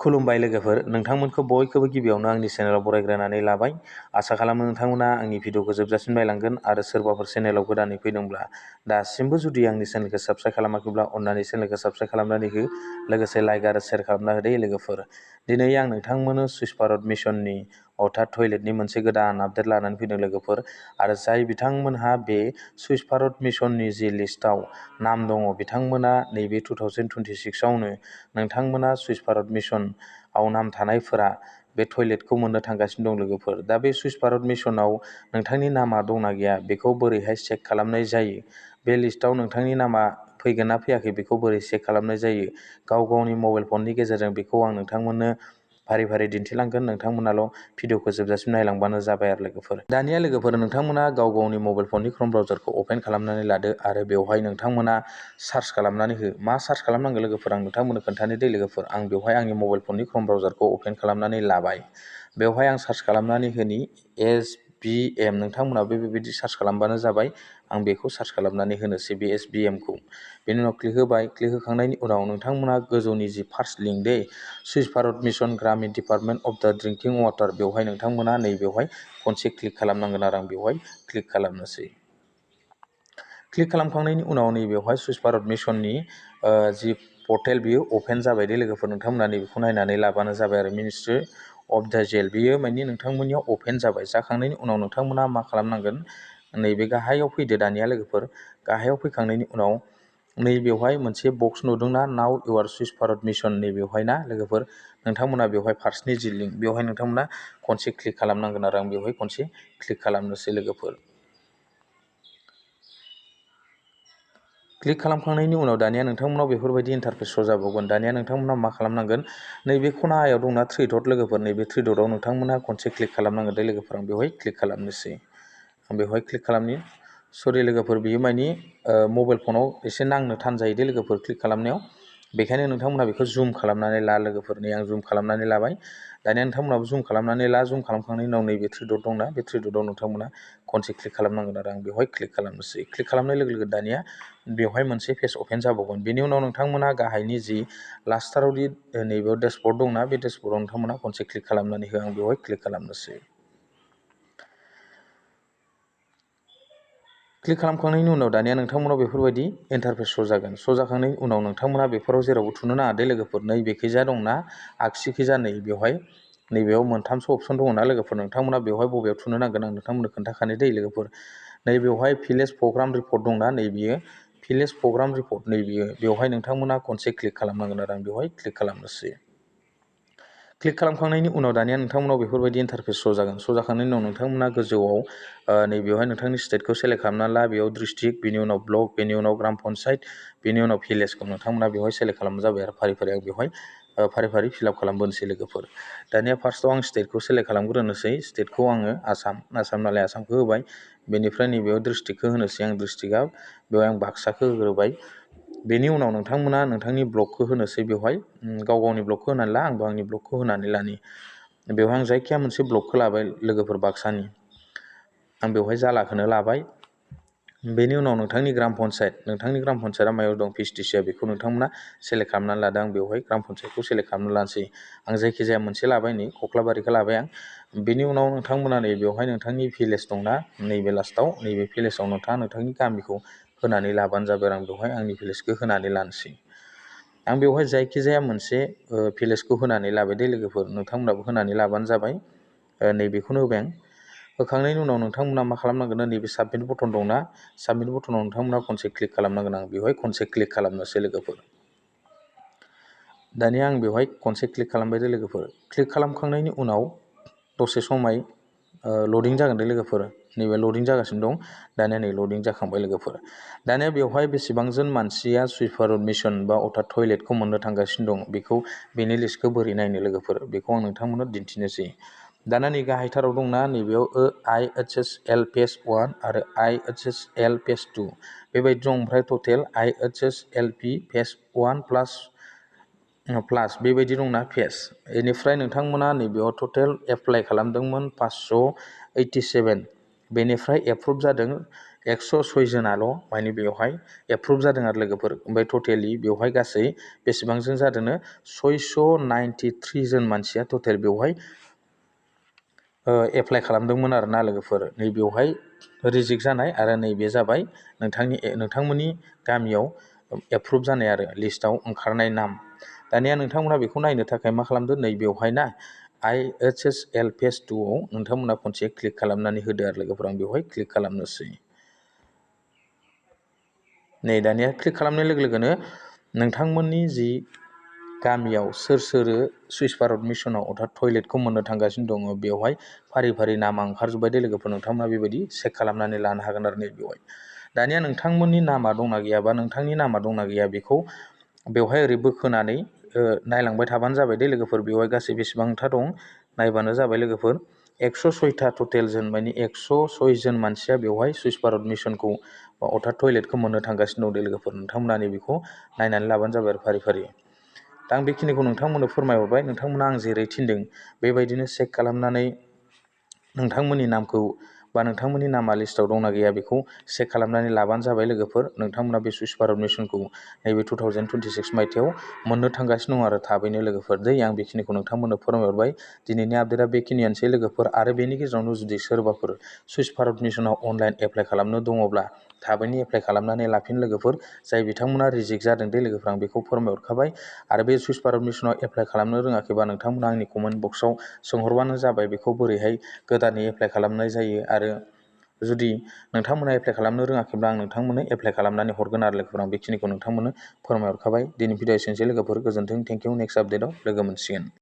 खुलुमबाय लोगोफोर, नोंथांमोनखौ बयखौबो गिबियावनो आंनि चेनेलाव बरायग्रोनानै लाबाय। आसा खालामो नोंथांमोना आंनि भिडिअखौ जोबजासिम नायलांगोन आरो सोरबाफोर चेनेलाव गोदानै फैदोंब्ला दासिमबो जुदि आंनि चेनेलखौ साबस्क्राइब खालामाखैब्ला अन्नानै चेनेलखौ साबस्क्राइब खालामनानै हो, लोगोसे लाइक आरो शेयार खालामना होदो लोगोफोर। दिनै आं नोंथांमोननो स्विस भारत मिशननि अर्थात टयलेटनि मोनसे गोदान आपडेट लानानै फैदों लोगोफोर, आरो जाय बिथांमोनहा बे स्विस भारत मिशननि जि लिस्टआव नाम दङ बिथांमोना नैबे 2026आवनो नोंथांमोना स्विस भारत मिशनआव नाम थानायफोरा बे टयलेटखौ मोननो थांगासिनो दं लोगोफोर। दा बे स्विस भारत मिशनआव नोंथांनि नामा दंना गैया बेखौ बोरैहाय चेक खालामनाय जायो, बे लिस्टआव नोंथांनि नामा फैगोन ना फैयाखै बेखौ बोरै चेक खालामनाय जायो, गावनि मबाइल फननि गेजेरजों बेखौ आं नोंथांमोननो फारि फारि दिन्थिलांगोन। नोंथांमोनाल' भिडिअखौ जोबजासिम नायलांबानो जाबाय आरो लोगोफोर। दानिया लोगोफोर, नोंथांमोना गावनि मबाइल फननि क्रोम ब्राउजारखौ अपेन खालामनानै लादो आरो बेवहाय नोंथांमोना सार्च खालामनानै हो। मा सार्च खालामनांगौ लोगोफोर आं नोंथांमोननो खोन्थानो दे लोगोफोर। आं बेवहाय आंनि मबाइल फननि क्रोम ब्राउजारखौ अपेन खालामनानै लाबाय। बेवहाय आं सार्च खालामनानै होनि SBM, नोंथांमोनाबो बेबायदि सार्च खालामबानो जाबाय। आं बेखौ सार्च खालामनानै होनोसै बे SBMखौ। बेनि उनाव क्लिक होबाय। क्लिक होखांनायनि उनाव नोंथांमोना गोजौनि जि फार्स्ट लिंक दे, स्विस भारत मिशन ग्रामीण डिपार्टमेन्ट अफ द ड्रिंकिं वाटार, बेवहाय नोंथांमोना नैबेवहाय खनसे क्लिक खालामनांगोन आरो आं बेवहाय क्लिक खालामनोसै। क्लिक खालामखांनायनि उनाव नैबेवहाय स्विस भारत मिशननि जि पर्टेल बियो अपेन जाबाय दे लोगोफोर। नोंथांमोना नैबेखौ नायनानै लाबानो जाबाय आरो मिनिस्ट्रि अफ द जेल बियो माने नोंथांमोननियाव अपेन जाबाय। जाखांनायनि उनाव नोंथांमोना मा खालामनांगोन, नैबे गाहायाव फैदो दानिया लोगोफोर। गाहायाव फैखांनायनि उनाव नैबेवहाय मोनसे बक्स नुदोंना, now your Swiss Bharat mission, नैबेवहाय ना लोगोफोर, नोंथांमोना बेवहाय फार्स्टनि जि लिंक बेवहाय नोंथांमोना खनसे क्लिक खालामनांगोन आरो आं बेवहाय खनसे क्लिक खालामनोसै लोगोफोर। क्लिक खालामखांनायनि उनाव दानिया नोंथांमोनाव बेफोरबायदि इन्टारफेस श' जाबावगोन। दानिया नोंथांमोना मा खालामनांगोन, नैबे खनायाव दंना थ्रि डट लोगोफोर, नैबे थ्रि डटआव नोंथांमोना खनसे क्लिक खालामनांगोन दे लोगोफोर। आं बेवहाय क्लिक खालामनोसै। आं बेवहाय क्लिक खालामनि। सरि लोगोफोर, बियो मानि मबाइल फनाव एसे नांनो थान जायो दे लोगोफोर क्लिक खालामनायाव, बेखायनो नोंथांमोना बेखौ जुम खालामनानै ला लोगोफोर। नै आं जुम खालामनानै लाबाय। दानिया नोंथांमोनाबो जुम खालामनानै ला। जुम खालामखांनायनि उनाव नैबे थ्रि डट दंना, बे थ्रि डटआव नोंथांमोना खनसे क्लिक खालामनांगोन आरो आं बेवहाय क्लिक खालामनोसै। क्लिक खालामनाय लोगो लोगो दानिया बेवहाय मोनसे पेज अपेन जाबावगोन। बेनि उनाव नोंथांमोना गाहायनि जि लास्टारावदि नैबेयाव डेशबर्ड दंना, बे डेशबर्डआव नोंथांमोना खनसे क्लिक खालामनानै हो। आं बेवहाय क्लिक खालामनोसै। क्लिक खालामखांनायनि उनाव दानिया नोंथांमोनाव बेफोरबायदि इन्टारफेस श' जागोन। श' जाखांनायनि उनाव नोंथांमोना बेफोराव जेरावबो थुनो नाङा दे लोगोफोर। नैबेखैजा दंना आगसिखैजा, बेवहाय नैबेयाव मोनथामसो अपसन दङ ना लोगोफोर, नोंथांमोना बेवहाय बबेयाव थुनो नांगोन आं नोंथांमोननो खोन्थाखानो दे लोगोफोर। नैबेवहाय भिलेज प्रग्राम रिपर्ट दंना, नैबेयो भिलेज प्रग्राम रिपर्ट, नैबेयो बेवहाय नोंथांमोना खनसे क्लिक खालामनांगोन आरो आं बेवहाय क्लिक खालामनोसै। क्लिक खालामखांनायनि उनाव दानिया नोंथांमोनाव बेफोरबायदि इन्टारफेस श' जागोन। श' जाखांनायनि उनाव नोंथांमोना गोजौआव नैबेवहाय नोंथांनि स्टेटखौ सेलेक्ट खालामना ला। बेयाव डिस्ट्रिक्ट, बेनि उनाव ब्लक, बेनि उनाव ग्राम पन्सायत, बेनि उनाव भिलेजखौ नोंथांमोना बेवहाय सेलेक्ट खालामनाय जाबाय आरो फारि फारि आं बेवहाय फारि फारि फिलआप खालामबोनोसै लोगोफोर। दानिया फार्स्टआव आं स्टेटखौ सेलेक्ट खालामग्रोनोसै। स्टेटखौ आङो आसाम नालाय आसामखौ होबाय। बेनिफ्राय नैबेयाव डिस्ट्रिक्टखौ होनोसै आं, डिस्ट्रिक्टआ बेवहाय आं बाक्साखौ होग्रोबाय। बेनि उनाव नोंथांमोना नोंथांनि ब्लकखौ होनोसै बेवहाय, गावनि ब्लकखौ होनानै ला। आंबो आंनि ब्लकखौ होनानै लानि। बेवहाय आं जायखिया मोनसे ब्लकखौ लाबाय लोगोफोर, बाक्सानि। आं बेवहाय जालाखौनो लाबाय। बेनि उनाव नोंथांनि ग्राम पन्सायतआ मायाव दं, पिएचटिसिआ, बेखौ नोंथांमोना सेलेक्ट खालामनानै लादों। आं बेवहाय ग्राम पन्सायतखौ सेलेक्ट खालामना लानोसै। आं जायखिजाया मोनसे लाबाय, नै कख्लाबारिखौ लाबाय आं। बेनि उनाव नोंथांमोना नैबेवहाय नोंथांनि भिलेज दंना, नैबे लास्टआव, नैबे भिलेजाव नोंथाङा नोंथांनि गामिखौ होनानै लाबानो जाबाय। आं बेवहाय आंनि भिलेजखौ होनानै लानोसै। आं बेवहाय जायखिजाया मोनसे भिलेजखौ होनानै लाबाय दे लोगोफोर, नोंथांमोनाबो होनानै लाबानो जाबाय। नैबेखौनो होबाय आं। होखांनायनि उनाव नोंथांमोना मा खालामनांगोन, नैबे साबमिट बटन दंना, साबमिट बटनाव नोंथांमोना खनसे क्लिक खालामनांगोन। आं बेवहाय खनसे क्लिक खालामनोसै लोगोफोर। दानिया आं बेवहाय खनसे क्लिक खालामबाय दे लोगोफोर। क्लिक खालामखांनायनि उनाव दसे समाय लडिं जागोन दे लोगोफोर। नैबे लडिं जागासिनो दं। दानिया नै लडिं जाखांबाय लोगोफोर। दानिया बेवहाय बेसेबांजन मानसिया स्विस भारत मिशन बा अर्थात टयलेटखौ मोननो थांगासिनो दं, बेनि लिस्टखौ बोरै नायनो लोगोफोर, बेखौ आं नोंथांमोननो दिन्थिनोसै। दाना नै गाहायथाराव दंना, नैबेयाव IHSL पेज 1 आरो IHSL पेज 2 बेबायदि दं। ओमफ्राय टटेल IHSLP पेज 1 प्लास बेबायदि दंना पेज। बेनिफ्राय नोंथांमोना नैबेयाव टटेल एप्लाइ खालामदोंमोन 587, बेनिफ्राय एप्रुभ जादों 106 जोनाल' माने बेवहाय एप्रुभ जादों आरो लोगोफोर। ओमफ्राय टटेलि बेवहाय गासै बेसेबांजों जादोंनो 693 जन मानसिया टटेल बेवहाय एप्लाइ खालामदोंमोन आरोना लोगोफोर। नैबेवहाय रिजेक्ट जानाय आरो नैबे जाबाय नोंथांमोननि गामियाव एप्रुभ जानाय आरो लिस्टआव ओंखारनाय नाम। दानिया नोंथांमोना बेखौ नायनो थाखाय मा खालामदो, नैबेवहाय ना IHSL फेज 2आव नोंथांमोना खनसे क्लिक खालामनानै होदो आरो लोगोफोर। आं बेवहाय क्लिक खालामनोसै। नै दानिया क्लिक खालामनाय लोगो लोगोनो नोंथांमोननि जि गामियाव सोर सुइस भारत मिसनाव अर्थात टयलेटखौ मोननो थांगासिनो दङ, बेवहाय फारि फारि नामा ओंखारजोब्बाय दे लोगोफोर। नोंथांमोना बेबायदि चेक खालामनानै लानो हागोन आरो नैबेवहाय। दानिया नोंथांमोननि नामा दंना गैया बा नोंथांनि नामा दंना गैया बेखौ बेवहाय ओरै बोखोनानै नायलांबाय थाबानो जाबाय दे लोगोफोर। बेवहाय गासै बेसेबांथा दं नायबानो जाबाय लोगोफोर। 106था टटेल जोन माने 106 जन मानसिया बेवहाय सुइस भारत मिसनखौ अर्थात टयलेटखौ मोननो थांगासिनो दं दे लोगोफोर। नोंथांमोना बेखौ नायनानै लाबानो जाबाय आरो फारि फारि। दा आं बेखिनिखौ नोंथांमोननो फोरमायहरबाय। नोंथांमोना आं जेरै थिनदों बेबायदिनो चेक खालामनानै नोंथांमोननि नामखौ बा नोंथांमोननि नामा लिस्टआव दंना गैया बेखौ चेक खालामनानै लाबानो जाबाय लोगोफोर। नोंथांमोना बे सुइस भारत मिसनखौ नैबे 2026 मायथाइयाव मोननो थांगासिनो दं आरो थाबैनो लोगोफोर। आं बेखिनिखौ नोंथांमोननो फोरमायहरबाय। दिनैनि आपडेटआ बेखिनियानोसै लोगोफोर। आरो बेनि गेजेरावनो जुदि सोरबाफोर सुइस भारत मिसनाव अनलाइन एप्लाइ खालामनो दङब्ला थाबैनो एप्लाइ खालामनानै लाफिन लोगोफोर। जाय बिथांमोना रिजेक्ट जादों दे लोगोफोर, आं बेखौ फोरमायहरखाबाय। आरो बे सुइस भारत मिसनाव एप्लाइ खालामनो रोङाखैबा नोंथांमोना आंनि कमेन्ट बक्सआव सोंहरबानो जाबाय बेखौ बोरैहाय गोदानै एप्लाइ खालामनाय जायो। आरो जुदि नोंथांमोना एप्लाइ खालामनो रोङाखैब्ला आं नोंथांमोननो एप्लाइ खालामनानै हरगोन आरो लोगोफोर। आं बेखिनिखौ नोंथांमोननो फोरमायहरखाबाय। दिनै भिडिअ एसेनोसै लोगोफोर। गोजोन्थों, थेंकिउ। नेक्स्ट आपडेटआव लोगो मोनसिगोन।